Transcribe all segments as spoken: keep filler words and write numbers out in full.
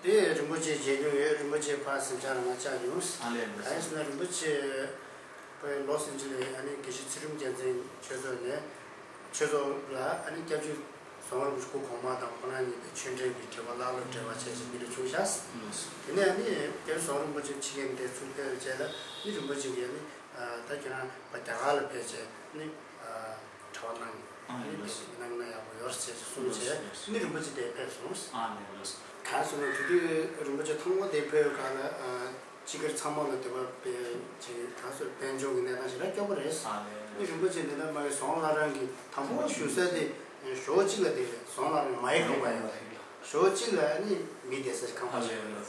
དེ་རིན་པོ་ཆེ་མཇལ་མྱོང་ཡོད། རིན་པོ་ཆེ་ཕར་གཟིམ་ཆ་ལ་ང་བཅར་མྱོང་། ཨ་ལས། གང་ཡིན་ཟེར་ན་རིན་པོ་ཆེ་པའི་ལོ་སིན་ཅི་ལི་ཨ་ནི་དགེ་བཤེས་ཚུལ་ཁྲིམས་རྒྱལ་མཚན་ཆོས་ཚོགས་ནས་ཆོས་ཚོགས་ལ་ཨ་ནི་སྐྱབས་རྗེ་ཟམ་པ་རིན་པོ་ཆེ་སྐུ་གོང་མ་དང་ཁོ་རང་གཉིས་ཀྱི་ཆོས་འབྲེལ་གྱི་འབྲེལ་བ་བླ་སློབ་འབྲེལ་བ་བྱས་ཤིང་འདི་ལ་བྱུང་ཤག་དེ་ནས་ཨ་ནི་སྐྱབས་རྗེ་ཟམ་པ་རིན་པོ་ཆེ་ཕྱི་རྒྱལ་འདིར་ཚུར་ཕེབས་རྗེས་ལ་ཨ་ནི་རིན་པོ་ཆེ་གིས་ཨ་ནི་ད་ཁྱེད་རང་ཕར་རྒྱ་གར་ལ་ཕེབས་རྗེས་ཨ་ནི། གྲྭ་པ་གནང་། ཨ་ནི་ལགས་སོ། དེ་གནང་ན་ཡག་པོ་ཡོད་ཟེར་གསུངས་རྗེས་ཨ་ནི་རིན་པོ་ཆེ་དེ་ཕེབས་སོང་། ཨ་ནི་ལགས་སོ། གང་སོང་ན་དེ་དུས་རིན་པོ་ཆེ་ཐང་པོ་དེ་ཕེབས་སྒང་ལ་ཨ་སྤྱི་སྒེར་ཚང་མ་ལ་དེ་བ་དཔེ་ཅིག་གང་སོང་དཔལ་འབྱོར་གྱི་གནས་སྟངས་ཞེ་དྲག་སྐྱོ་པོ་རེད། ཨ་ནི་ལགས་སོ། རིན་པོ་ཆེ་འདི་ལྟར་མ་གི་ཟམ་བླ་བྲང་གི་དང་པོ་བཞུགས་ས་དེ་ཞོགས་གཅིག་ལ་དེ་རེད། ཟམ་བླ་བྲང་མ་ཡི་ཁང་པ་ཡོད་རེད། ཞོགས་གཅིག་ལ་ཨ་ནི་མི་བསྡད་སའི་ཁང་པ་ཞིག་ཡོད་རེད།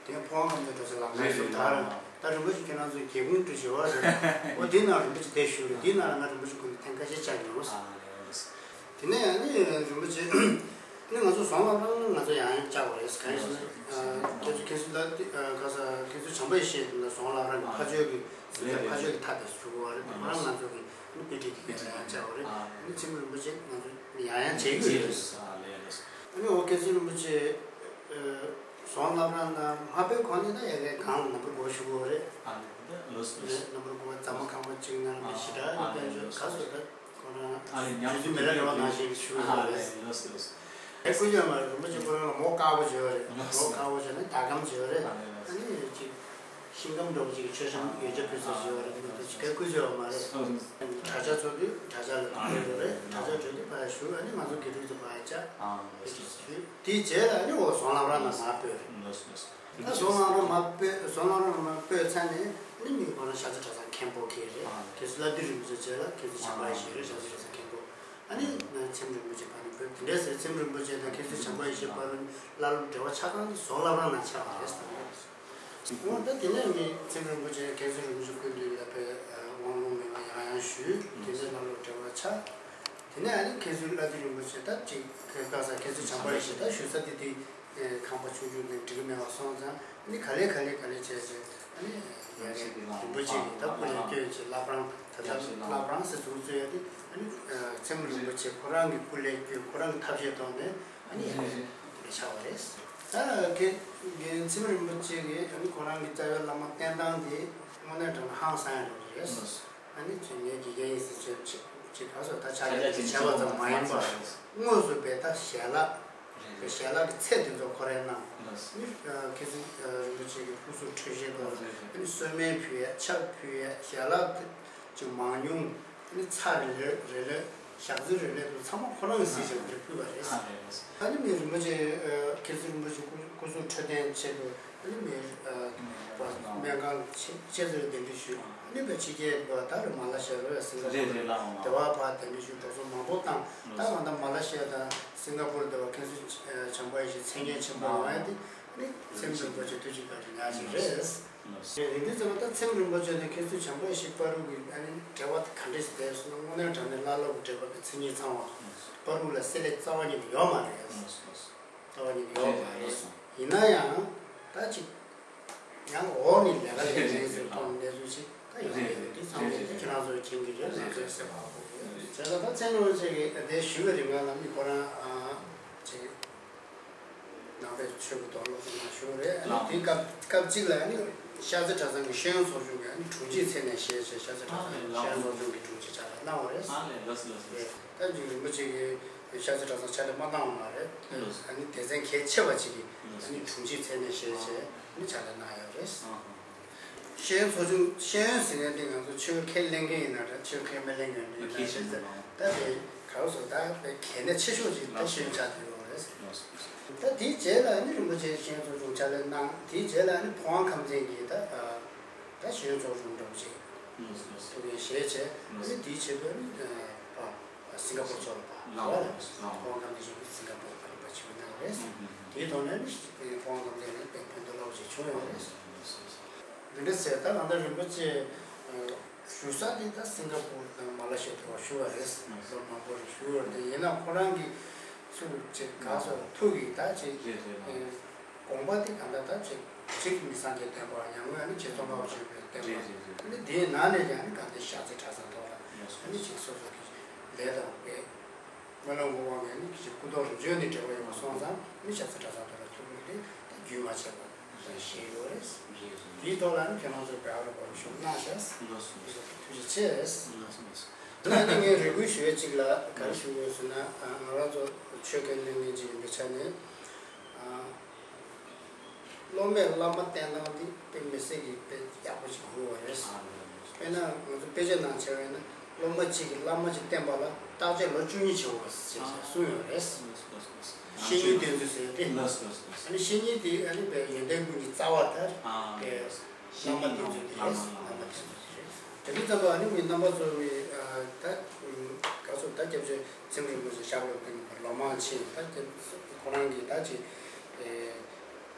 དེ་ཕོ་བྲང་ཁང་ཚན་འགྲོ་ས་ལམ་ཁ་སུ་དར། ད་རིན་པོ་ཆེ་ཁྱེད་རང་ཚོའི་སྒེའུ་ཁུང་དུ་བཞུགས་པ་རེད། འོ་དེ་ནང་རིན་པོ་ཆེ་དེ་བཞུགས་རེད། དེ་ནང་ལ་ང་རིན་པོ་ཆེ་སྐུ་མདུན་ཐེངས་ཁ་ཤས་བཅར་མྱོང་། དེ་ནས་ཨ་ནི་རིན་པོ་ཆེ་ནི་ང་ཚོ་ཟམ་བླ་བྲང་ང་ཚོ་ཡང་ཡང་བཅར་བ་རེད། གང་ཡིན་ཟེར་ན་ཁྱེད་ཚོ་ཁྱེད་ཚོ་ལ་ཁ་ས་ཁྱེད་ཚོ་བྱམས་པ་ཡེ་ཤེས་དེ་ལ་ཟམ་བླ་བྲང་གི་ཕ་ཆོས་ཀྱི་ཕ་ཆོས་ཀྱི་ཐབ་དེ་བཞུགས་པ་རེད། ཁོ་རང་ང་ཚོ་གི་ནི་དཔེ་ཁྲིད་ཀྱི་ཡང་ཡང་བཅར་བ་རེད། ནི་ཚེ་རིང་རིན་པོ་ཆེ་ང་ཚོ་ཡང་ཡང་མཇལ་གྱི་ཡོད་རེད། ཨ་ནི་འོ་སྐལ་ཚེ་རིན་པོ་ཆེ་ཟམ་བླ་བྲང་ནང་མ་ཕེབས་གོང་ནས་ད་ཡ་གའི་གང་ལ་ནམ་བུ་དགུ་པ་བཞུགས་ཡོད་རེད། ཨ་ནི་ད་ལོས་ལོས། རེད། ནམ་བུ་དགུ་པ་རྫ་མ་ཁང་པ་གཅིག་ནང་ལ་ཞེ་དྲག་ཨ་ནི་དཔལ་འབྱོར་ག་ཚོད་ད་ཁོ་རང་ཨ་ནི་ཉམས་རྒྱུད་མི་ལ་རེ་བ་ནང་བཞིན་བཞུགས་ཡོད་རེད། ལོས་ལོས། ཨེ་སྐུ་ཞབས་མ་རིན་པོ་ཆེ་ཁོ་རང་ལ་མོ་དཀར་པོ་བྱོས་རེད། མོ་དཀར་པོ་བྱོས་ནས་ཟླ་གམ་བྱོས་རེད། ཨ་ནི་ཅིག་ཤིང་སྒམ་འདྲ་པོ་ཅིག་མཆོད་བཤམས་ཡོན་ཆབ་ཕུལ་ས་བྱོས་རེད། མི་དེ་ཅིག་ག་སྐུ་ཞབས་མ་རེད། དྲ་ཇག་ཚོ་དུས་དྲ་ཇག་ལ་ཕུལ་ཡོད་རེད། དྲ་ཇག་གྲོས་དུས་ཕར་ཞུ། ཨ་ནི་ང་ཚོ་དགེ་ཕྲུག་ཚོ་ཕར་བཅར། དེ་རྗེས་ལ་ཨ་ནི་འོ་ཟམ་བླ་བྲང་ནང་མར་སྤོས་རེད། ད་ཟམ་བླ་བྲང་མར་སྤོས། ཟམ་བླ་བྲང་མར་སྤོས་ཚར་ནས་ཨ་ནི་མི་ཁོ་རང་ཤར་རྩེ་གྲྭ་ཚང་མཁན་པོ་གིས་རེད། དེ་ཚོ་བླ་བདུད་རིན་པོ་ཆེ་རྗེས་ལ་མཁན་ཟུར་བྱམས་པ་ཡེ་ཤེས་རེད། ཤར་རྩེ་གྲྭ་ཚང་མཁན་པོ། ཨ་ནི་ཚེ་རིང་རིན་པོ་ཆེ་ཕར་ནས་བོད་དེ་འདྲའི་ཟེར། ཚེ་རིང་རིན་པོ་ཆེ་དང་མཁན་ཟུར་བྱམས་པ་ཡེ་ཤེས་བར་ལ་བླ་སློབ་འབྲེལ་བ་ཆགས་སྟངས་དེ་ཟམ་བླ་བྲང་ནང་ཆགས་པ་རེད་ཟེར། འོ་ད་དེ་ནས་ངས་ཚེ་རིང་རིན་པོ་ཆེ་མཁན་ཟུར་རིན་པོ་ཆེ་སྐུ་མདུན་ལ་ཕེབས་དབང་ལུང་མི་མང་ཡང་ཡང་ཞུས། དེ་ནས་བླ་སློབ་འབྲེལ་བ་ཆགས། དེ་ནས་ཨ་ནི་མཁན་ཟུར་བླ་བདུད་རིན་པོ་ཆེ་ད་ཅིག་ཁ་སང་མཁན་ཟུར་བྱམས་པ་ཡེ་ཤེས་ད་བཞུགས་ས་དེ་དེ་ཁང་པ་ཆུང་ཆུང་དེ་འགྲིག་གི་མེད་པ་སོང་ཙང་ཨ་ནི་ག་ལེ་ག་ལེ་ག་ལེ་བྱས་བྱས་ཨ་ནི་ཡ་རེད། རིན་པོ་ཆེ་གི་ད་སྐུ་ལས་བསྐྱོན་བྱས་བླ་བྲང་། ད་ལྟ་བླ་བྲང་ཟེར་ཚུགས་ཚུལ་ཡ་དེ་ཨ་ནི་ཚེ་རིང་རིན་པོ་ཆེ་ཁོ་རང་གི་སྐུ་ལས་བསྐྱོན། ཁོ་རང་གི་ཐབས་ཤེས་ཐོག་ནས་ཨ་ནི་ཡ་རེད་དེ་འདྲ་ཆགས་པ་རེད། ད་རྒན་རྒན་ཚེ་རིང་རིན་པོ་ཆེ་གིས་ཨ་ནི་ཁོ་རང་གི་རྩ་བའི་བླ་མ་བསྟེན་སྟངས་དེ་དངོས་གནས་དྲང་གནས་ཧང་སང་ཡ་འདྲ་པོ་རེད། ཨ་ནི་ཅིག་ངས་དགེ་རྒན་ཡིན་ཟེར་ཅིག་ཅིག་ག་སོ་ད་ཕྱག་རྒྱ་ཅིག་བྱས་པ་ཙམ་མ་ཡིན་པར་དངོས་སུ་བས་ད་ཞལ་ལག་བས་ཞལ་ལག་གི་ཚད་དེ་ཚོ་ཁོ་རང་གནང་། ཨ་ནི་མཁན་ཟུར་རིན་པོ་ཆེ་གི་སྐུ་གཟུགས་འཕྲོད་བཞེས་དང་ཨ་ནི་གསོལ་སྨན་ཕུལ་ཡ། ཆབ་ཕུལ་ཡ། ཞལ་ལག་ཅིག་མང་ཉུང་། ཨ་ནི་ཚྭ་རེ་ལོས་རེ་ལོས། ཞག་རྩི་རེ་ལོས་དུ་ཚང་མ་ཁོ་རང་གིས་གཟིགས་བྱས་ཁོ་རང་ཕུལ་བ་རེད། ཨ་ནི་མི་རིན་པོ་ཆེ་མཁན་ཟུར་རིན་པོ་ཆེ་སྐུ་སྐུ་གཟུགས་འཕྲོད་བསྟེན་ཆེད་དུ་ཨ་ནི་མི་སྨན་ཁང་ཆེ་ཆེ་ཚོས་གདན་འདྲེན་ཞུས། ཨ་ནི་བོད་ཕྱི་རྒྱལ་བ་ད་རེ་མ་ལ་ཤི་ཡ་རེད། སིང་ག་པོར་རེད། དེ་བ་ཕར་གདན་འདྲེན་ཞུས། འགྲོ་སོང་མང་པོ་བཏང་། ད་གང་ལྟར་མ་ལ་ཤི་ཡ་དང་སིང་ག་པོར་དེ་བ་མཁན་ཟུར་བྱམས་པ་ཡེ་ཤེས་མཚན་སྙན་ཆེན་པོ་ཡོང་ཡ་དེ་ཨ་ནི་ཚེ་རིང་རིན་པོ་ཆེ་ཐུགས་རྗེ་བཀའ་དྲིན་ཉག་གཅིག་རེད། རེད། དེ་དུས་ཙམ་པ་ད་ཚེ་རིང་རིན་པོ་ཆེ་དང་མཁན་ཟུར་བྱམས་པ་ཡེ་ཤེས་བར་དུ་གི་ཨ་ནི་འབྲེལ་བ་དེ་ག་འདྲས་ཤིག་བསྡད་སོང་ན་དངོས་གནས་དྲང་གནས་བླ་སློབ་ཀྱི་འབྲེལ་བ་དེ་མཚན་ཉིད་ཚང་བ་བར་དུ་ལ་བསྲེ་ལྷད་རྩ་བ་ཉིད་ནས་ཡོད་མ་རེད། རྩ་བ་ཉིད་ནས་ཡོད་མ་རེད། ཡིན་ན་ཡང་ད་ཅིག་ཡང་འོག་ནས་ལས་ཀ་ལས་ངན་ཟེར་གཏོང་གནས་ཚུལ་ཞིག་ད་ཡོང་གི་ཡོད། དེ་ཚང་མས་ཁྱེད་རང་ཚོས་མཁྱེན་གྱི་རེད། ང་ཚོས་སེམས་པ་ཕོག་གི་ཡོད། བྱས་ཙང་ད་ཚེ་རིང་རིན་པོ་ཆེ་གིས་དེ་ཞུ་བའི་རིང་ལ་ནི་ཁོ་རང་ཅིག་ནང་པའི་ཆོས་ཀྱི་དོན་སློབ་གསོ་གནང་བཞུགས་རེད། ཨ་ནི་དེའི་སྐབས་སྐབས་གཅིག་ལ་ཨ་ནི་ཤར་རྩེ་གྲྭ་ཚང་གི་ཤེས་ཡོན་ཚོགས་ཆུང་གི་ཨ་ནི་དྲུང་ཆེའི་མཚན་གནས་བཞེས་བྱས། ཤར་རྩེ་གྲྭ་ཚང་གི་ཤེས་ཡོན་ཚོགས་ཆུང་གི་དྲུང་ཆེ་ཕྱག་ལས་གནང་བ་རེད། ཨ་ལས་ལགས་སོ་ལགས་སོ། རེད། ད་ཅིག་རིན་པོ་ཆེ་གིས་ཤར་རྩེ་གྲྭ་ཚང་ཕྱག་ལས་མ་གནང་བ་མ་རེད། ལགས་སོ། ཨ་ནི་སྡེ་ཚན་གལ་ཆེ་བ་ཅིག་གི་ཨ་ནི་དྲུང་ཆེའི་མཚན་གནས་བཞེས་བྱས་ཨ་ནི་ཕྱག་ལས་གནང་ཡོད་རེད། ཤེས་ཡོན་ཚོགས་ཆུང་། ཤེས་ཡོན་ཟེར་མཁན་དེ་ང་ཚོ་ཆོས་ཁས་ལེན་མཁན་ཡིན་ན་འདྲ། ཆོས་ཁས་མི་ལེན་མཁན་ཡིན་ན་འདྲ། ད་དེ་ག་རེ་ཟེར། ད་དཔེ་གལ་གནད་ཆེ་ཤོས་ཅིག་ད་ཤེས་ཡོན་ཆགས་བསྡད་ཡོད་རེད། ད་དེའི་རྗེས་ལ་ནི་རིན་པོ་ཆེ་ཤེས་ཡོན་ཚོགས་ཆུང་ཕྱག་ལས་གནང་། དེའི་རྗེས་ལ་ནི་ཕོ་བྲང་ཁམས་ཚན་གྱི་ད་ད་ཤེས་ཡོན་ཚོགས་ཆུང་འདྲ་པོ་ཅིག་ཐུགས་འགན་བཞེས་བྱས། ནི་དེའི་ཆེད་དུ་ནི་ཨ། སིང་ག་པོར་ཚོགས་པ་ལ་ཕོ་བྲང་ཁམས་ཚན་ཞིག་སིང་ག་པོར་ཕར་ཕྱིར་གནང་རེད། དེའི་ཐོག་ནས་ནི་ཕོ་བྲང་ཁམས་ཚན་ནས་དཔེ་ཕན་ཐོགས་རླབས་ཆེ་བྱུང་ཡོད་རེད། འདི་འདྲ་ཟེར། ད་གང་ལྟར་རིན་པོ་ཆེ་བཞུགས་ས་དེ་ད་སིང་ག་པོར་དང་མ་ལེ་ཤི་ཡ་དེ་བ་བཞུགས་པ་རེད། ལོ་མང་པོ་རེད་བཞུགས་ཡོད་རེད། དེ་ཡིན་ན་ཁོ་རང་གི་ཚུར་ཅིག་ག་སོ་ཐུགས་ཀྱི་ད་ཅིག་དགོངས་པ་དེ་གང་ལྟར་ད་ཅིག་གཅིག་མི་སངས་རྒྱས་བསྟན་པ། ཡང་སྒོས་ནི་རྗེ་ཙོང་ཁ་པ་ཆེན་པོའི་བསྟན་པ། ནི་དེའི་ནང་ནས་ཀྱང་ནི་གང་ལྟར་ཤར་རྩེ་གྲྭ་ཚང་ཐོག་ལ་ནི་ཅིག་སོ་སོ་གི་ལས་དང་དཔེ་སྨོན་ལམ་འབུལ་བ་ངས་ནི་ཅིག་སྐུ་ཐོག་རིམ་བྱོན་ནས་འབྲེལ་བ་ཡོད་པ་སོང་ཙང་ནི་ཤར་རྩེ་གྲྭ་ཚང་ཐོག་ལ་ཐུགས་ཁུར་དེ་ད་རྒྱུན། བྱས་པ་དང་ཞེས་ཡོད་རེད། རེད་རེད། དེའི་ཐོག་ལ་ནི་ཁྱེད་རང་ཚོས་འབད་བར་རོགས་ཞུ་གནང་ཤག་ལགས་སོ། ཐུགས་རྗེ་ཆེ། ལགས་སོ་ལགས་སོ། དེ་ནས་ངས་རེ་སྐུལ་ཞུ་ཡས་གཅིག་ལ་ག་རེ་ཞུ་དགོས་ཟེར་ན། ང་རང་ཚོ་ཆོས་ཁས་ལེན་མཁན་ཅིག་ཡིན་པའི་ཆ་ནས། སློབ་མས་བླ་མ་བསྟེན་སྟངས་འདི་དཔེ་མི་སྲིད་ཀྱི་དཔེ་ཡག་པོ་ཞིག་གོ་བ་རེད། དཔེར་ན་ང་ཚོ་དཔེ་ཆ་ནང་བྱས་པ་ཡིན་ན། སློབ་མ་གཅིག་གིས་བླ་མ་གཅིག་བསྟེན་པ་ལ་བརྟག་དཔྱད་ལོ་བཅུ་གཉིས་བྱེད་དགོས་ཞེས་གསུངས་ཡོད་རེད། བཤེས་གཉེན་བསྟེན་ཚུལ་ཟེར་ཏེ། ཨ་ནི་བཤེས་གཉེན་དེ་ཨ་ནི་བའི་ཡོན་ཏན་ཀུན་གྱི་རྩ་བ་དེ་བླ་མ་བསྟེན་ཚུལ་དེ་རེད། བླ་མ་བསྟེན་ཚུལ་དེ་རེད། དེ་དུས་ཙམ་པ་ཨ་ནི་མི་རྣམ་པ་ཚོ་བའི་ད་ག་ཚོད་ད་སྐྱབས་རྗེ་ཚེམ་རིན་པོ་ཆེ་ཞབས་ལ་བསྟེན་པ་ལོ་མང་ཆེ། ད་སྐྱབས་ཁོ་རང་གིས་ད་ཅིག་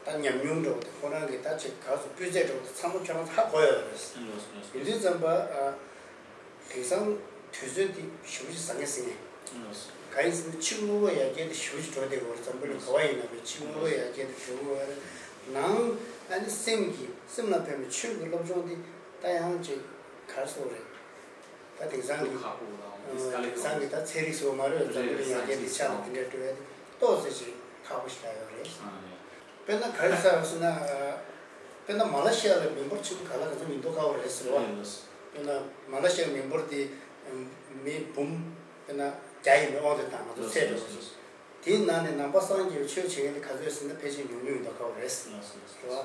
ད་ཉམས་མྱོང་འདྲ་བོ་དེ་ཁོ་རང་གིས་ད་ཅིག་ག་ཚོད་སྤུས་ཚད་འདྲ་བོ་དེ་ཚང་མ་ཁྱོད་རང་ཧ་གོ་ཡོད་རེད། ཡིན་དུས་ཙམ་པ་དེང་སང་དུས་ཚོད་འདི་ཞེ་པོ་ཅིག་བཟང་ངན་ཟིན་ནས། གང་ཡིན་ཟེར་ན་ཕྱི་དངོས་པོ་ཡར་རྒྱས་དེ་ཞེ་པོ་ཅིག་འགྲོ་བསྡད་ཡོད་རེད། འཛམ་བུ་གླིང་ག་བ་ཡིན་ན་བས་ཕྱི་དངོས་པོ་ཡར་རྒྱས་དེ་འགྲོ་གི་ཡོད་རེད། ནང་ཨ་ནི་སེམས་ཀྱི་སེམས་ལ་ཕན་པའི་ཆོས་ཀྱི་སློབ་སྦྱོང་འདི་ད་ཡང་ཅིག་ག་རེ་ཟེར་དགོས་རེད། ད་དེང་སང་གི་ཁག་པོ་དང་དེང་སང་གི་ད་ཚན་རིག་ཟེར་བ་མ་རེད། འཛམ་བུ་གླིང་ཡར་རྒྱས་དེ་ཆ་ལ་དེ་འདྲ་འགྲོ་ཡ་དེ་ཏོག་ཙམ་ཅིག་ཁག་པོ་ཞིག་ཆགས་ཡོད་རེད། དཔེར་ན་ག་རེ་ཟེར་ཟེར་ན། དཔེར་ན་མ་ལ་ཤི་ཡ་ལ་མི་འབོར་ཆེན་པོ་ག་ལ་ག་ཚོད་མི་འདུག་ཁ་བ་རེད་ཟེར་བ། དཔེར་ན་མ་ལ་ཤི་ཡ་མི་འབོར་དེ་མི་འབུམ་དཔེར་ན་བརྒྱ་ཡིན་པའི་དབང་དུ་བཏང་ང་ཚོ་ཚད་འགྲོ་བ་ཞིག་དེའི་ནང་ནས་ནང་པ་སངས་རྒྱས་པའི་ཆོས་བྱེད་མཁན་དེ་ག་ཚོད་ཟེར་ན་ཕལ་ཆེར་ཉུང་ཉུང་ཡིན་འདུག་ཁ་བ་རེད་ཟེར་བ།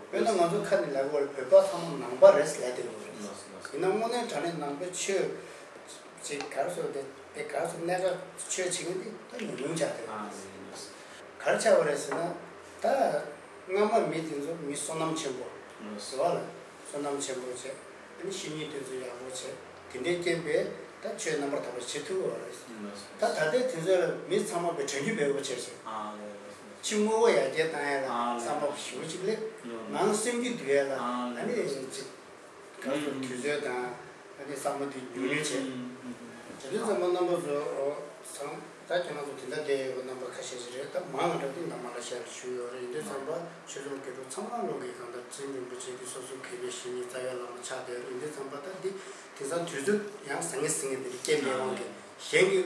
དཔེར་ན་ང་ཚོ་ཁ་ནས་ལབ་དགོས་རེད། བོད་པ་ཚང་མ་ནང་པ་རེད་ཟེར་ལབ་བསྡད་ཡོད་རེད། ཡིན་ན་དངོས་གནས་དྲང་གནས་ནང་པའི་ཆོས་ཅིག་ག་རེ་ཟེར་དེ་དེ་ག་རེ་ཟེར་གནས་ཀ་ཆོས་བྱེད་མཁན་དེ་ད་ཉུང་ཉུང་ཆགས་བསྡད་ཡོད་རེད། ག་རེ་ཆགས་པ་རེད་ཟེར་ན། ད་སྔ་མ་མི་དེ་ཚོ་མི་བསོད་ནམས་ཆེན་པོ་ཟེར་བ་ལ་བསོད་ནམས་ཆེན་པོ་བྱས། ཨ་ནི་བཤེས་གཉེན་དེ་ཚོ་ཡག་པོ་བྱས། དེ་འདྲའི་རྐྱེན་པས་ད་ཆོས་རྣམ་པར་དག་པ་བྱེད་ཐུབ་པ་རེད། ད་ད་ལྟའི་དུས་ཚོད་ལ་མི་ཚང་མ་བའི་དྲན་རྒྱུ་འབེལ་པོ་བྱས་ཤིང་། ཕྱི་དངོས་པོ་ཡར་རྒྱས་བཏང་ཡ་ལ་བསམ་པ་ཞེ་པོ་ཅིག་སླེབས། ནང་སེམས་རྒྱུད་འདུལ་ཡ་ལ་ཨ་ནི་ཅིག་ག་ཚོད་དུས་ཚོད་དང་ཨ་ནི་བསམ་བློ་དེ་ཉུང་ཉུང་བྱས། དེ་དུས་ཚང་མ་རྣམ་པ་ཚོ་ཚང་ད་ཁྱེད་རང་ཚོ་དེ་འདྲ་བསྡད་ཡོད་པ་རྣམ་པ་ཁ་ཤས་ཤིག་རེད། ད་མང་ང་འདྲ་དེ་འདྲ་མ་ལ་ཤར་ཞུ་ཡོད་རེད། ཡིན་དུས་ཙམ་པ་ཆོས་ཚོགས་དགེ་ཕྲུག་ཚང་མ་ལོག་གི་གང་ལྟར་ཚེ་རིང་རིན་པོ་ཆེ་གི་སོ་སོ་གལ་པའི་བཤེས་གཉེན་རྩ་བའི་བླ་མ་ཆགས་བསྡད་ཡོད་རེད། ཡིན་དུས་ཙམ་པ་ད་འདི་དེང་སང་དུས་ཚོད་ཡང་ཟང་ངེ་ཟིང་ངེ་འདི་འདྲ་རྐྱེན་པས་དབང་གིས་གཞན་གྱི་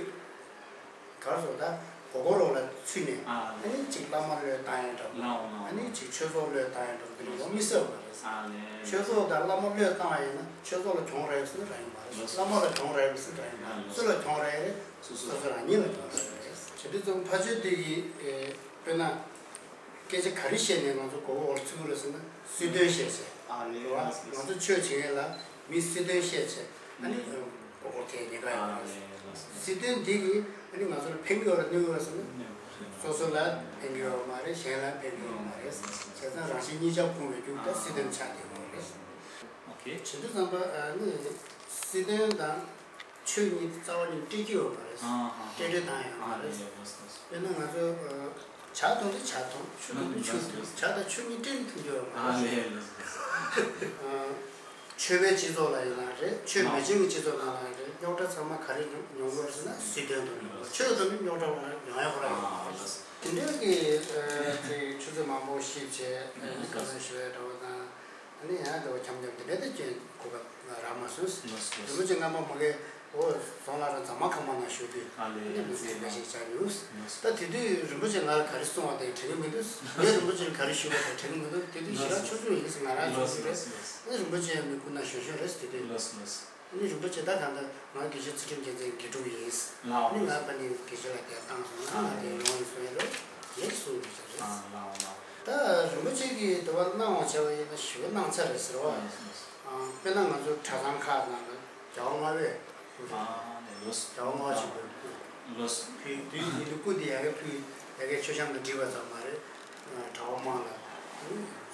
གར་སོང་ད་སྒོར་སྒོར་རོགས་ལ་ཚུད་ནས་ཨ་ནི་གཅིག་བླ་མ་བློས་བཏང་ཡ་འདྲ་བོ། ཨ་ནི་གཅིག་ཆོས་ཚོགས་བློས་བཏང་ཡ་འདྲ་བོ་འདི་འདྲ་ཡོང་མི་སྲིད་པ་མ་རེད། ཆོས་ཚོགས་དང་བླ་མ་བློས་བཏང་བ་ཡིན་ན་ཆོས་ཚོགས་ལ་གྱོང་རག་ཡོད་ཟེར་ན་རག་གི་མ་རེད། བླ་མ་ལ་གྱོང་རག་ཡོད་ཟེར་ན་རག་གི་མ་རེད། སུ་ལ་གྱོང་རག་ཡ་རེད། སོ་སོ་རང་ཉིད་ལ་གྱོང་རག་ཡ་རེད། བྱས་དུས་ཙམ་ཕལ་ཆེར་དེ་གི་དཔེར་ན། སྐད་ཆ་ག་རེ་བཤད་ནས་ང་ཚོ་མགོ་བོ་འོར་ཚུགས་རེད་ཟེར་ན་སྲིད་དོན་བཤད་བྱས། ཨ་ལས། རེད་བ། ང་ཚོ་ཆོས་བྱེད་མཁན་ལ་མི་སྲིད་དོན་བཤད་བྱས་ཨ་ནི་མགོ་བོ་དེ་ཉེན་ཁ་ཡོད་རེད། སྲིད་དོན་འདི་གིས་ཨ་ནི་ང་ཚོ་ལ་ཕན་གྱི་ཡོད་རེད་གནོད་ཀྱི་ཡོད་རེད་ཟེར་ན། སོ་སོ་ལ་ཕན་གྱི་ཡོད་མ་རེད། གཞན་ལ་ཕན་གྱི་ཡོད་མ་རེད། བྱས་ཙང་རང་གཞན་གཉིས་ཆར་ཕུང་བའི་རྒྱུ་ད་སྲིད་དོན་ཆགས་བསྡད་ཡོད་རེད། ཨོ་ཁེ། བྱེད་དུས་ཙམ་པ་ཨ་ནི་སྲིད་དོན་དང་། ཆོས་གཉིས་རྩ་བ་ནས་སྤྲད་ཀྱི་ཡོད་མ་རེད། ཨ་ཧ། སྤྲད་སྤྲད་བཏང་ཡོད་མ་ཨ་རེད། ལས་ལགས་སོ། དཔེར་ན་ང་ཚོ་ཇ་འཐུང་དུས་ཇ་འཐུང་། ཆུ་འཐུང་དུས་ཆུ་འཐུང་། ཇ་དང་ཆུ་གཉིས་སྤྲད་ནས་འཐུང་རྒྱུ་ཡོད་མ་ཨ་རེད། ལས་ལགས་སོ། ཆོས་པའི་སྤྱི་ཚོགས་ལ་ཡིན་ན་རེད། ཆོས་མེད་མཁན་གྱི་སྤྱི་ཚོགས་ནང་ལ་རེད། རྙོག་དྲ་ཚང་མ་ག་རེ་མྱོང་གི་ཡོད་ཟེར་ན་སྲིད་དོན་དུ་མྱོང་གི་ཡོད། ཆོས་དང་རྙོག་དྲ་ཡོང་ཡ་ཁོ་རང་ཡོད་མ་རེད། དེ་འདྲའི་གི་ཆུ་ཚོད་མང་པོ་ཞིབ་བྱས་བཀའ་མོལ་ཞུ་ཡ་འདྲ་བོ་དང་། ཨ་ནི་ཡང་འདྲ་བོ་འཁྱམ་འཁྱམ་དེ་འདྲ་དེ་ཅན་གོ་སྐབས་རག་མ་སོང་། ལགས་སོ། རིན་པོ་ཆེ་སྔ་མ་མ་གི་འོ་རྫོང་ལ་ར་རྫ་མ་ཁང་པ་ནང་བཞུགས་དུས་ཨ་ལས། ཨ་ནི་མི་ཚེ་འགའ་ཞིག་བྱ་མྱོང་། ལགས་སོ། ད་དེ་དུས་རིན་པོ་ཆེ་ང་ལ་ག་རེ་གསུང་བ་དེ་དྲན་གི་མི་འདུག་ངས་རིན་པོ་ཆེ་ལ་ག་རེ་ཞུས་པ་དེ་དྲན་གི་མི་འདུག་དེ་དུས་ཞེ་དྲག་ཆུང་ཆུང་ཡིན་ཟེར། ང་རང་ཆུང་ཆུང་རེད། ལགས་སོ། ཨ་ནི་རིན་པོ་ཆེ་མི་སྐུ་ན་གཞོན་གཞོན་རེད་དེ་དུས། ལགས་སོ་ལགས་སོ། ཨ་ནི་རིན་པོ་ཆེ་ད་གང་ལྟར་ང་དགེ་བཤེས་ཚུལ་ཁྲིམས་རྒྱལ་མཚན་དགེ་ཕྲུག་ཡིན། ལགས། ཨ་ནི་ང་ཕ་ནི་དགེ་བཤེས་ལ་དེ་བཏང་སོང་ན་ང་དེ་ཡོང་ཡིན་སོང་ཡིན་རོ་ཡིན་གསུངས་ཡོད་རེད། ལགས་ལགས། ད་རིན་པོ་ཆེ་གིས་དེ་བ་གནང་བ་བྱས་པ་ཡིན་ན་ཞི་བའི་གནང་ཚར་རེད་ཟེར་བ། ལགས་སོ་ལགས་སོ། དཔེར་ན་ང་ཚོ་གྲྭ་ཚང་ཁག་ནང་ལ་རྒྱལ་བ་ལྔ་པའི་སྐུ་རེད། ཨ་ནི་ལགས་སོ། རྒྱལ་བ་ལྔ་པ་ཆེན་པོའི་སྐུ། ལགས་སོ། ཕུལ་དུས་ཡིན་དུས་སྐུ་འདི་ཡ་གི་ཕུལ་ཡ་གི་མཆོད་བཤམས་དང་བསྒྲིགས་པ་ཙམ་མ་རེད། གྲྭ་པ་དམངས་ལ་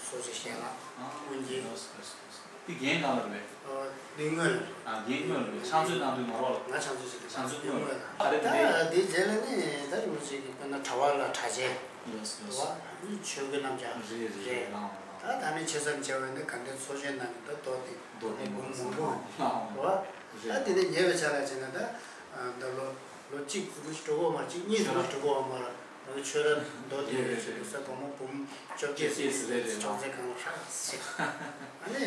གསོལ་ཇ་བཞེས་ལ་ཨ་ཀུན་གྱིས། ལགས་སོ་ལགས་སོ། དེ་རྒན་གང་ལ་རེད་པས། ཨ་དེ་སྔོན་ལ་རེད། ཨ་རྒན་སྔོན་ལ་རེད། ཕྱག་མཛོད་གནང་དུས་མ་རོགས་ལ། ང་ཕྱག་མཛོད་བྱེད་དུས་ཕྱག་མཛོད་སྔོན་ལ། ཨ་རེད། ད་དེ་དེའི་རྗེས་ལ་ནི་ད་རིན་པོ་ཆེ་གིས་དཔེར་ན་གྲྭ་པ་ལ་གྲྭ་ཆས། ལགས་སོ་ལགས་སོ། ཨ་ནི་ཆོས་གོས་རྣམ་གཞག་རེད་རེད་རེད། ད་ད་ནི་ཆེ་ས་མཇལ་བས་ནི་དགའ་ལྡན་ཚོགས་ཆེན་ནང་གི་ད་རྡོ་དེ་རྡོ་དེ་འབུམ་མང་པོ་རེད་བ། ད་དེ་ནས་ཉེ་བའི་ཆ་ལ་བྱས་ན་ད་ད་ལོ་ལོ་གཅིག་ཙམ་ཞིག་འགྲོ་གི་ཡོད་མ་རེད། གཅིག་གཉིས་ཙམ་ཞིག་འགྲོ་གི་ཡོད་མ་རེད། ང་ཚོ་ཆོས་ར་མདོ་དེ་རེད་ཟེར་དུས་ས་སྒོར་མོ་འབུམ་བཅོ་བརྒྱད་ཙམ་ཞིག་རེད་ཅོག་ཙེ་སྒང་ལ་ཧྲག་ཟེར། ཨ་ནི་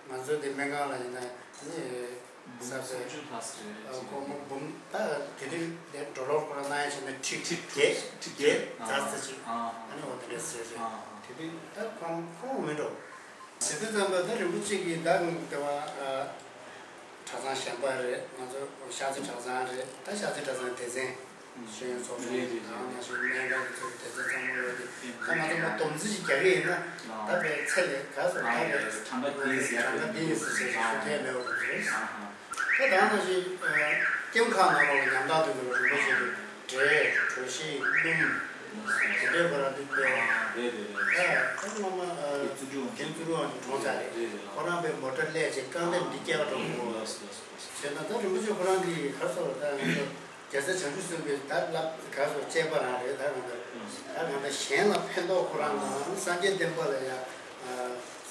ང་ཚོ་དེ་སྨན་ཁང་ལ་ཡིན་ན་ནི་ འབུམ་སུམ་ཅུ་ལྷག་ཙམ་རེད། ཨ་ཁོང་མོ་འབུམ་ད་དེ་དུས་དེ་གྲོ་ལོར་ཁོ་རང་གནང་ཡ་བྱས་ན་ཁྲི་ཁྲི་བརྒྱད་ཁྲི་བརྒྱད་ཙམ་ཙམ་ཅིག་ཨ་ནི་འོ་དེ་འདྲ་ཟེར་རེད། དེ་དུས་ད་ཁོང་ཁོང་མི་འགྲོ། ཟེར་དུས་ཙམ་པ་ད་རིན་པོ་ཆེ་གིས་ད་དེ་བ་གྲྭ་ཚང་གཞན་པ་རེད། ང་ཚོ་ཤར་རྩེ་གྲྭ་ཚང་རེད། ད་ཤར་རྩེ་གྲྭ་ཚང་སྡེ་ཚན། ཤེས་ཡོན་ཚོགས་ཆུང་རེད་རེད་རེད། ད་ང་ཚོ་སྨན་ཁང་གི་ཚོགས་སྡེ་ཚན་ཚང་མ་ལོག་སྟེ་ད་ང་ཚོ་མ་སྡོམ་རྩིས་ཤིག་རྒྱག་གི་ཡིན་ན་ད་པའི་ཚེ་ལས་ག་སོ་ད་པའི་གྲངས་ཀ་འདི་ཡིན་ཟེར་གྲངས་ཀ་འདི་ཡིན་ཟེར་ཞེས་ཞུ་ཐབས་མེད་པ་རེད། ད་ད་ནང་བཞིན་ཀེམ་ཁག་ནང་ལོགས་ལ་ཉམ་ཐག་དུ་མི་ལ་རིན་པོ་ཆེ་གི་འབྲས་གྲོ་ཞིབ་སྣུམ་དེ་འདྲའི་བར་འདུག་པས། རེད་རེད་རེད། ད་ད་སྔོན་མ་ཀེམ་ཚུ་རུ་ཨང་གྲོང་ཚ་རེད། ཁོ་རང་པའི་མོ་ཊ་ལས་ཀྱི་རྐང་ལེབ་འདི་སྐྱེལ་བ་གྲོང་གོ། བྱས་ན་ད་རིན་པོ་ཆེ་ཁོ་རང་གི་ག་སོ་ད་ང་ཚོ། རྒྱལ་སྲས་བྱང་ཆུབ་སེམས་དཔའི་ད་བསླབ་ག་སོ་གཅེས་པ་རང་རེད། ད་གང་ལྟར་ད་གང་ལྟར་གཞན་ལ་ཕན་ཐོགས་ཁོ་རང་དང་སངས་རྒྱས་བསྟན་པ་ལ་ཡ།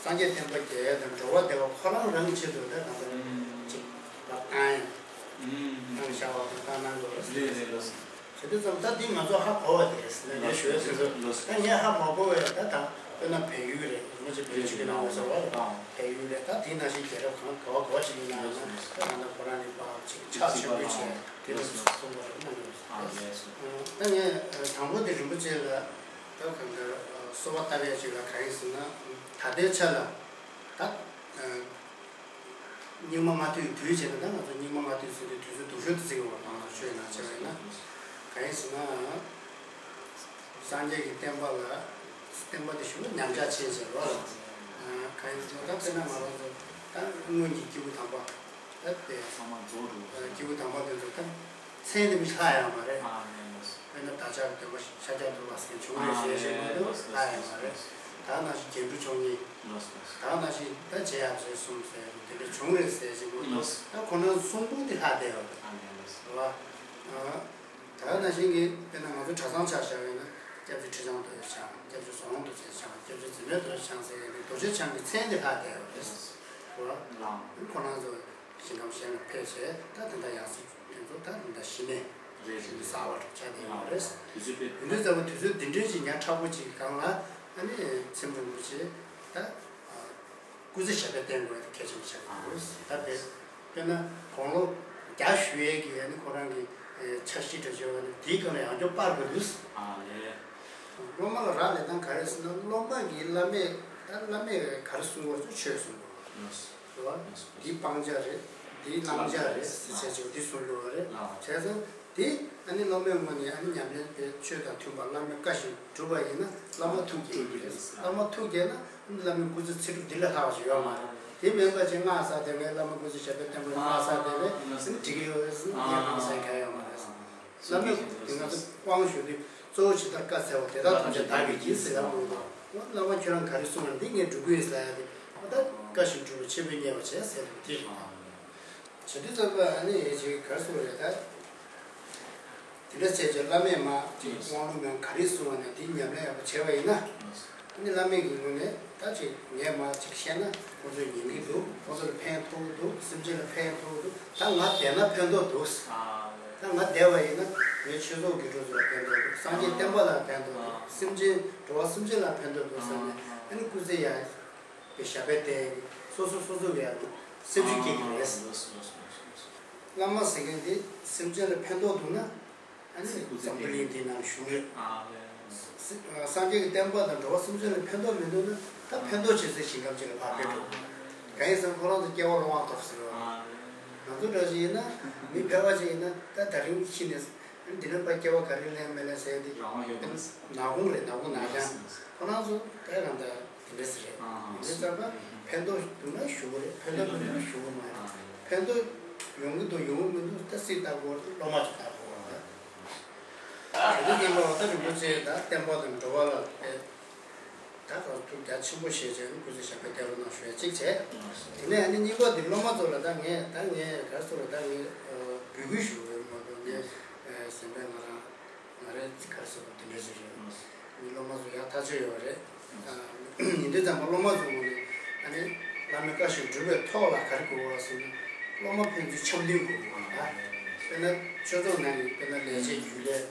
སངས་རྒྱས་བསྟན་པ་རྒྱས་དང་འགྲོ་བ་བདེ་བ་ཁོ་རང་རང་ཆེད་དུ་ད་གང་ལྟར་ཅིག་ལ་བཏང་ཡང་བཏང་བཞག་པ་དང་བཏང་གནང་དགོས་རེད། རེད་རེད་ལགས། བྱེད་དུས་ཙམ་ད་འདི་ང་ཚོ་ཧ་གོ་བ་དེ་རེད་ཟེར་ནས་ངས་ཞུ་ཡ་དེ་ཚོ་ད་ངས་ཧ་མ་གོ་བས། ད་ད་དཔེར་ན་བལ་ཡུལ་རེད། ང་ཚོ་བལ་ཡུལ་གྱི་ནང་ལ་ཟེར་བ་རེད། བལ་ཡུལ་རེད། ད་དེའི་ནང་བཞིན་རྒྱལ་རབས་གང་ག་བ་ག་བ་ཅིག་ཡིན་ན་ཡང་ན་ད་ད་ལྟ་ཁོ་རང་ནི་པ་ཅིག་ཕྱག་ཆེན་པོ་བྱས། དེ་ལ་གསུངས་པ་རེད། གནང་ཡོད། ཨ་ལས་སོ། ད་ངས་དང་པོ་དེ་རིན་པོ་ཆེ་ལ་ད་གང་ལྟར་གསོལ་བ་བཏབ་ཡ་ཅིག་ལ་གང་ཡིན་ཟེར་ན། ད་ལྟའི་ཆ་ལ་ད་སྙིགས་མ་མ་ཐུལ་དུས་བྱས་ན། ད་ང་ཚོ་སྙིགས་མ་མ་ཐུལ་ཟེར་དུས་དུས་ཚོད་སྡུག་ཤོས་དུ་བརྩི་གི་ཡོད་པ། ང་ཚོ་ཆོས་ནང་བྱས་པ་ཡིན་ན་གང་ཡིན་ཟེར་ན། སངས་རྒྱས་ཀྱི་བསྟན་པ་ལ་བསྟན་པ་དེ་ཞུ་ན་ཉམས་ཆག་ཕྱིན་བྱས་རོགས་ལ། གང་ཡིན་ཟེར་ན་ད་དཔེར་ན་ང་རང་ཚོ་ད་སྔོན་གྱི་སྐྱེས་བུ་དམ་པ། ད་དེ་ཚང་མ་རྫོགས་འགྲོ། སྐྱེས་བུ་དམ་པ་དེ་ཚོ་ད་མཚན་དེ་མི་ལྷག་ཡོད་མ་རེད། ཨ་ནི་དཔེར་ན་བདག་ཅག་གི་སྟོན་པ་ཤཱཀྱ་ཐུབ་པ་ཟེར་མཁན་བྱུང་རེད་ཟེར་བཞིན་མ་གཏོགས་ལྷག་ཡོད་མ་རེད། ད་ནང་བཞིན་རྒྱན་དྲུག་མཆོག་གཉིས། ད་ནང་བཞིན་ད་རྗེ་ཡབ་སྲས་གསུམ་ཟེར་དེ་འདྲ་བྱུང་རེད་ཟེར་བཞིན་མ་གཏོགས་ད་ཁོ་ན་གསུང་འབུམ་དེ་ལྷག་བསྡད་ཡོད་རེད། རེད་བ། ད་ནང་བཞིན་གྱི་དཔེར་ན་ང་ཚོ་གྲྭ་ཚང་ཆ་བཞག་ཡོད་ན་སྐྱབས་རྗེ་ཁྲི་བྱང་རྡོ་རྗེ་འཆང་། སྐྱབས་རྗེ་ཟམ་གདོང་རྡོ་རྗེ་འཆང་། སྐྱབས་རྗེ་འཛིན་གྲྭ་རྡོ་རྗེ་འཆང་ཟེར་ཡ་དེ་རྡོ་རྗེ་འཆང་གི་མཚན་དེ་ལྷག་བསྡད་ཡོད་རེད། རེད་བ། ཁོ་རང་ཚོ་ཞིང་ཁམས་གཞན་ལ་ཕེབས་བྱས་ད་དེ་འདྲ་ཡང་སྲིད་དེ་ཚོ་ད་དེ་འདྲ་ཞི་གནས་རེད། ཞི་གནས་གསར་བ་ཆགས་བསྡད་ཡོད་རེད། དུས་ཚོད་དཔེ། དུས་ཚོད་ཙམ་པ་དུས་ཚོད་འདི་འདྲའི་ཅིག་ཉག་ཕྲ་པོ་ཅིག་གི་སྒང་ལ་ཨ་ནི་མཚན་རིན་པོ་ཆེ་ད། སྐུ་ཚེ་ཞབས་པད་བརྟན་དགོས་དེ་གལ་ཆེན་པོ་ཆགས་ཀྱི་འདུག་ད་དཔེ་དཔེར་ན་དགུང་ལོ་བརྒྱ་བཞུགས་ཡས་ཀྱི་ཨ་ནི་ཁོ་རང་གི་ཨེ་འཆར་གཞི་འདྲ་བྱས་པ་ནི་དེའི་སྒང་ལ་ཡང་བསྐྱར་སྤར་དགོས་འདུག་ཨ་ལས། སློབ་མ་ལ་རག་ལས་སྟངས་ག་རེ་ཟེར་ན། སློབ་མ་གིས་བླ་མས་ད་བླ་མས་ག་རེ་གསུང་དགོས་ཚོ་ཆོས་གསུང་དགོས་རེད་བ། འདི་སྤང་བྱ་རེད། འདི་བླང་བྱ་རེད་ཟེར་བྱས་བྱས་འདི་གསུང་དགོས་པ་རེད། བྱས་ཙང་། དེ་ཨ་ནི་སློབ་མའི་ངོས་ནས་ཨ་ནི་ཉམས་ལེན་དེ་ཆོས་དང་མཐུན་པ་བླ་མའི་བཀའ་བཞིན་བསྒྲུབས་པ་ཡིན་ན་བླ་མ་ཐུགས་དགྱེས་ཀྱི་རེད། བླ་མ་ཐུགས་དགྱེས་ན་ཨ་ནི་བླ་མའི་སྐུ་ཚེ་ཚེ་སྒྲུབ་འདི་ལས་ལྷག་པ་ཞིག་ཡོད་མ་རེད། དེ་མིན་པ་ཅིག་སྔགས་བསགས་དེ་བས་བླ་མའི་སྐུ་ཚེ་ཞབས་པད་བརྟན་པོ་སྔགས་བསགས་དེ་བས་ཨ་ནི་འགྲིག་གི་ཡོད་རེད་ཟེར་ན་ངས་སྔགས་བསགས་མཁན་ཡོད་མ་རེད། བླ་མས་དེ་ང་ཚོ་དབང་ཞུ་དུས་གཙོ་བོ་ཇི་ལྟར་བཀའ་སྩལ་པ་དེ་དག་ཐམས་ཅད་བདག་གིས་བགྱིས་ཟེར་ཡག་མང་པོ། བླ་མ་ཁྱོད་རང་ག་རེ་གསུངས་པ་འདི་ངས་སྒྲུབ་ཀྱི་ཡིན་ཟེར་ཡག་དེ་ད་བཀའ་བཞིན་སྒྲུབ་པའི་ཆེད་དུ་གཉེར་བ་བྱས་ཟེར་བ་དེ་རེད། བྱེད་དུས་ཙམ་པ་ཨ་ནི་ཡེ་ཅིག་གར་སོང་རེད་ད། དེ་འདྲ་བྱས་ཀྱི་བླ་མས་མ་ཅིག་དབང་ལུང་མན་ག་རེ་གསུང་བ་ན་དེ་ཉམས་ལེན་ཡག་པོ་བྱས་པ་ཡིན་ན། ཨ་ནི་བླ་མའི་གི་ངོས་ནས་ད་ཅིག་ངས་མ་ཅིག་བཤད་ན་ཁོང་ཚོས་ཉན་གི་འདུག་ཁོང་ཚོ་ལ་ཕན་ཐོགས་ཀྱི་འདུག་སེམས་ཅན་ལ་ཕན་ཐོགས་ཀྱི་འདུག་ད་ང་བསྡད་ན་ཕན་ཐོགས་འདུག་ད་ང་བསྡད་པ་ཡིན་ན་ངའི་ཆོས་ཚོགས་དགེ་ཕྲུག་ཚོ་ལ་ཕན་ཐོགས་འདུག་སངས་རྒྱས་བསྟན་པ་ལ་ཕན་ཐོགས་འདུག་སེམས་ཅན་འགྲོ་བ་སེམས་ཅན་ལ་ཕན་ཐོགས་འདུག་བསམ་ནས་ཨ་ནི་སྐུ་ཚེ་ཡང་། པའི་ཞབས་པད་བརྟན། སོ་སོ་སོ་སོ་གི་ཡང་སེམས་ཤུགས་སྐྱེ་གི་རེད། བླ་མ་ཟེར་མཁན་དེ་སེམས་ཅན་ལ་ཕན་ཐོགས་འདུག་ན་ཨ་ནི་འཛམ་བུ་གླིང་འདི་ནང་བཞུགས་རེད། སངས་རྒྱས་ཀྱི་བསྟན་པ་དང་འགྲོ་བ་སེམས་ཅན་ལ་ཕན་ཐོགས་མི་འདུག་ན་ད་ཕན་ཐོགས་བྱེད་སའི་ཞིང་ཁམས་ཅིག་ལ་ཕར་ཕེབས་འགྲོ། གང་ཡིན་ཟེར་ན་ཁོ་རང་ཚོ་སྐྱེ་བ་ལོང་བ་ཐོབ་ཟེར་བ། ང་ཚོ་འདྲ་ཞིག་ཡིན་ན་མི་ཕལ་པ་ཞིག་ཡིན་ན་ད་ད་རིང་ཤི་ནས། འདི་ནས་ཕར་སྐྱེ་བ་ག་རེ་ལེན་མི་ལེན་ཟེར་ཏེ། རང་དབང་ཡོད་པ། ནག་ཁུང་རེད། ནག་ཁུང་ནག་རྐྱང་། ཁོ་རང་ཚོ་དེ་རང་ད་དེ་འདྲ་ཟེར་རེད། དེ་འདྲ་ཙམ་པ་ཕན་ཐོགས་འདུག་ན་ཞུ་གི་རེད། ཕན་ཐོགས་མི་འདུག་ན་ཞུ་གི་མ་རེད། ཕན་ཐོགས་ཡོང་གི་འདུག་ཡོང་གི་མི་འདུག་ད་སྲིད་ལྟ་དགོས་རེད། སློབ་མ་ཚོ་ལྟ་དགོས་རེད། དེ་འདྲ་ཙམ་པ་ད་རིན་པོ་ཆེ་ད་བསྟན་པ་དང་འགྲོ་བ་ལ་ཕན། ད་ག་ཐུགས་རྒྱ་ཆེན་པོ་བཞེས་བྱས་ནས་སྐུ་ཚེ་ཞབས་པད་བརྟན་པ་གནང་ཞུ་ཡ་གཅིག་བྱས། དེ་ནས་ཨ་ནི་གཉིས་པ་འདི་སློབ་མ་ཚོ་ལ་ད་ངས་ད་ངས་ག་རེ་ཟེར་བ་ད་ངས་འབོད་སྐུལ་ཞུ་གི་ཡོད་མ་གཏོགས་ངས་སེམས་པས་ང་རང་ང་རེ་ག་རེ་ཟེར་བ་དེ་འདྲ་ཞིག་རེད། ངའི་སློབ་མ་ཚོ་ཡག་ཐག་ཆོད་ཡོད་རེད། ཡིན་དུས་ཙམ་པ་སློབ་མ་ཚོ་ངོས་ནས་ཨ་ནི་བླ་མའི་བཀའ་བཞིན་སྒྲུབ་པའི་ཐོག་ལ་ག་རེ་དགོས་པ་ཟེར་ན་སློབ་མ་ཕན་ཚུན་འཆམ་མཐུན་དགོས་པ་ད། དཔེར་ན་ཆོས་ཚོགས་ནང་གི་དཔེར་ན་ལས་བྱེད་རྒྱུན་ལས་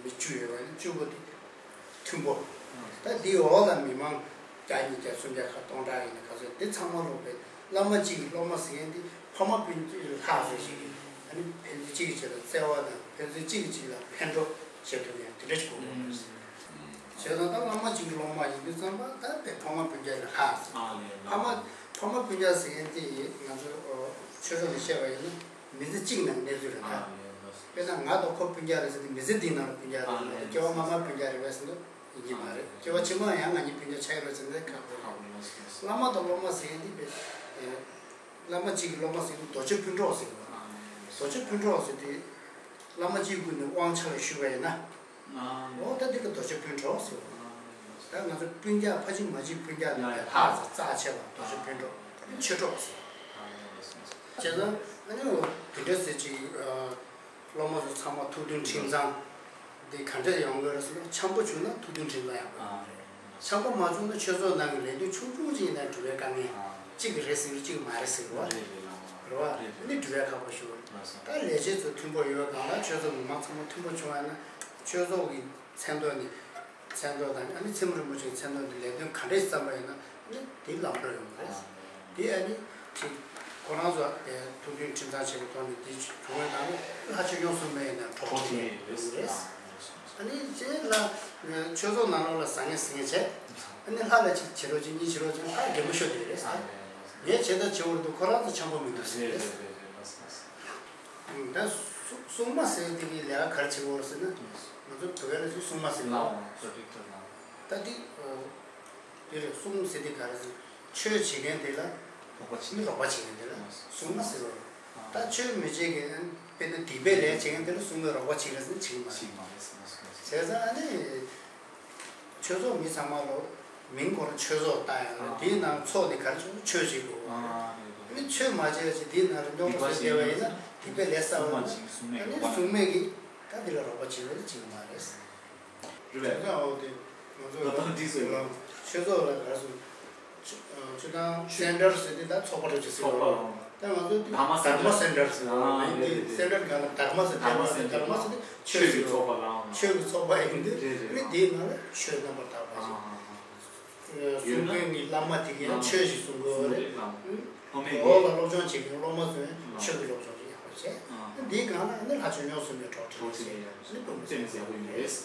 མི་བཅུ་ཡོད་པ་ནི་བཅུ་པོ་དེ། མཐུན་པོ། ད་འདིའི་འོག་ལ་མི་མང་བརྒྱ་ཉིས་བརྒྱ་སུམ་བརྒྱ་ཁ་སྟོང་ཕྲག་ཡིན་ན་ག་ཚོད་འདི་ཚང་མ་ལོག་པའི་ བླ་མ་གཅིག་གི་སློབ་མ་ཟེར་མཁན་དེ་ཕ་མ་སྤུན་མཆེད་ལྷག་ཙམ་ཞིག་གིས་ཨ་ནི་ཕན་ཚུན་གཅིག་གི་ཆེད་ལ་བརྩེ་བ་དང་ཕན་ཚུན་གཅིག་གིས་གཅིག་ལ་ཕན་གྲོགས་བྱེད་ཐུབ་མཁན་དེ་འདྲ་ཞིག་དགོས་པ་རེད། བྱས་ཙང་ད་བླ་མ་གཅིག་གི་སློབ་མ་ཡིན་དུས་ཙམ་པ་ད་དཔེ་ཕ་མ་སྤུན་ཀྱག་ལས་ལྷག་ཙམ། ཕ་མ་ཕ་མ་སྤུན་ཀྱག་ཟེར་མཁན་དེ་ང་ཚོ་ཆོས་ཕྱོགས་ནས་བཤད་པ་ཡིན་ན་མི་ཚེ་གཅིག་ནང་གནས་ཚུལ་རེད་ད། དཔེར་ན་ང་དང་ཁོ་སྤུན་ཀྱག་རེད་ཟེར་ཏེ་མི་ཚེ་འདིའི་ནང་ལ་སྤུན་ཀྱག་རེད་མ་གཏོགས་སྐྱེ་བ་སྔ་མ་སྤུན་ཀྱག་རེད་པས་ཟེར་ན་ཡིན་གྱི་མ་རེད། སྐྱེ་བ་ཕྱི་མ་ཡང་ང་གཉིས་སྤུན་ཀྱག་ཆགས་ཡོད་རེད་ཟེར་ན་ཁག་པོ་རེད། བླ་མ་དང་སློབ་མ་ཟེར་མཁན་འདི་དཔེ་བླ་མ་གཅིག་གི་སློབ་མ་ཟེར་ན་རྡོ་རྗེ་སྤུན་གྲོགས་ཟེར་བ། རྡོ་རྗེ་སྤུན་གྲོགས་ཟེར་དུས་བླ་མ་གཅིག་ཀུན་ནས་དབང་ཆ་ལ་ཞུགས་པ་ཡིན་ན། འོ་ད་འདི་ག་རྡོ་རྗེ་སྤུན་གྲོགས་ཟེར་བ། ད་ང་ཚོ་སྤུན་ཀྱག་ཕ་གཅིག་མ་གཅིག་སྤུན་ཀྱག་ལས་ལྷག་ཙམ་རྩ་ཆེ་བ་རྡོ་རྗེ་སྤུན་གྲོགས་ཆོས་གྲོགས་ཟེར་བ། བྱས་ཙང་ཨ་ནི་འོ་དེ་འདྲ་ཟེར་ཅིག་སློབ་མ་ཚོ་ཚང་མ་ཐུགས་མཐུན་ཁྲིམས་གཙང་འདི་ག་འདྲས་ཡོང་དགོས་རེད་ཟེར་ན་འཆམ་པོ་བྱུང་ན་ཐུགས་མཐུན་ཁྲིམས་གཙང་ཡག་པོ་ཡོང་གི་རེད། འཆམ་པོ་མ་བྱུང་ན་ཆོས་ཚོགས་ནང་གི་ལས་དོན་ཆུང་ཆུང་ཅིག་ཡིན་ན་འགྲུལ་བའི་དཀའ་ངལ་གཅིག་གི་རེད་ཟེར་གཅིག་མ་རེད་ཟེར་བ་རེད་བ། ཨ་ནི་འགྲུལ་བའི་ཁག་པོ་ཞུ་བ་རེད། ད་ལས་བྱེད་ཚོ་མཐུན་པོ་ཡོད་པའི་སྒང་ལ་ཆོས་ཚོགས་མི་མང་ཚང་མ་མཐུན་པོ་བྱུང་བ་ཡིན་ན་ཆོས་ཚོགས་ཀྱི་མཚན་ཐོག་ནས་མཚན་ཐོག་དང་ཨ་ནི་མཚན་མོ་རིན་པོ་ཆེའི་མཚན་ཐོག་ནས་ལས་དོན་ག་འདྲས་བརྩམས་པ་ཡིན་ན་ཨ་ནི་དེ་ལམ་འགྲོ་ཡོང་གི་རེད། དེ་ཨ་ནི་ཅིག་ཁོ་རང་ཚོ་ཐུགས་མཐུན་ཁྲིམས་གཙང་བྱེད་པའི་ཐོག་ནས་དེ་བྱུང་བའི་ནང་ནས་ལྷ་ཆོས་སྐྱོང་སྲུང་མའི་ནང་གྲོགས་ཆོས་ཡོང་གི་རེད། ཨ་ནི་ཅེས་ལ་ཆོས་ཚོགས་ནང་ལོགས་ལ་ཟ་ངེ་ཟིང་ངེ་བྱས། ཨ་ནི་ལྷ་ལ་གཅིག་བྱེད་རོགས་གཅིག་གཉིས་བྱེད་རོགས་གཅིག་ལྷ་གད་མོ་ཤོར་དེ་རེད། ངས་བྱེད་ད་བྱེད་འོར་དུ་ཁོ་རང་ཚོ་འཆམ་པོ་མི་འདུག་ཟེར་རེད། ད་སྲུང་མ་ཟེར་དེ་གི་ལས་ཀ་ག་རེ་བྱེད་འོར་ཟེར་ན་ང་ཚོ་བོད་སྐད་ལ་ཅིག་སྲུང་མ་ཟེར་ལ། ད་འདི་དེ་རེད། སྲུང་ཟེར་དེ་ག་རེ་ཟེར། ཆོས་བྱེད་མཁན་དེ་ལ་རོགས་པ་བྱེད་མཁན་དེ་ལ་སྲུང་མ་ཟེར་བ། ད་ཆོས་མི་བྱེད་མཁན་དཔེར་ན་སྡིག་པའི་ལས་བྱེད་མཁན་དེ་ལ་སྲུང་མས་རོགས་པ་བྱེད་རེད་ཟེར་ན་བྱེད་ཀྱི་མ་རེད། བྱས་ཙང་ཨ་ནི་ཆོས་ཚོགས་མི་ཚང་མ་ལོ་མིང་ཁོ་རང་ཆོས་ཚོགས་བཏགས་ཡང་ན་དེའི་ནང་ཚོགས་དེ་ག་རེ་བྱེད་དགོས། ཆོས་བྱེད་དགོས། ཨ་ནི་ཆོས་མ་བྱས་ཅིག་དེའི་ནང་ལ་སྙོམས་པོ་བཟོས་བསྡད་པ་ཡིན་ན་སྡིག་པའི་ལས་བསགས་པ་ཡིན་ན་ཨ་ནི་སྲུང་མས་ཀྱིས་ད་དེ་ལ་རོགས་པ་བྱེད་རོགས་བྱེད་ཀྱི་མ་རེད། རེད་པས། ཨོ་དེ་ང་ཚོ་ད་ལྟ་འདི་ཟེར་ལ། ཆོས་ཚོགས་ལ་ག་རེ་ཟེར། ཆོས་དང་སེན་ཊར་ཟེར་དེ་ད་ཚོགས་པ་འདྲ་ཅིག་ཟེར་ཚོགས་པ་ལ། ད་ང་ཚོ་དེ་དྷརྨ་སེན་ཊར་ཟེར་བ་ཡིན་དེ་སེན་ཊར་ག་ལ་དྷརྨ་ཟེར་དྷརྨ་ཟེར་དྷརྨ་ཟེར་དེ་ཆོས་ཀྱི་ཚོགས་པ་ལ་ཆོས་ཀྱི་ཚོགས་པ་ཡིན་དེ་རེད། དེའི་ནང་ལ་ཆོས་རྣམ་པར་དག་པ་ཞིག་སྲུང་མཁན་གྱི་བླ་མ་དེ་གས་ཡང་ཆོས་ཤིག་གསུང་དགོས་པ་རེད། འོག་ལ་སློབ་སྦྱོང་བྱེད་མཁན་སློབ་མ་ཚོས་ཆོས་ཀྱི་སློབ་སྦྱོང་ཞིག་ཡག་པོ་བྱས། འདིའི་སྒང་ལ་ནི་ལྷ་ཆོས་སྐྱོང་སྲུང་མའི་གྲོགས་བྱེད་ཀྱི་ནི་སྤུན་མི་སེམས་ཟབ་པོ་ཡིན་པས།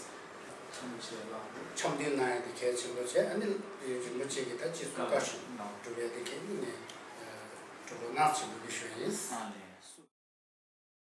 འཆམ་མཐུན་གནང་ཡ་དེ་གལ་ཆེན་པོ་བྱས། ཨ་ནི་རིན་པོ་ཆེ་གིས་ད་ཅི་གསུང་བཀའ་ཞུ་སྒྲུབ་ཡ་དེ་གལ་ནི་ནས་གྲོགས་པོ་གནང་ཆེན་པོ་གི་ཞུ་ཡིན།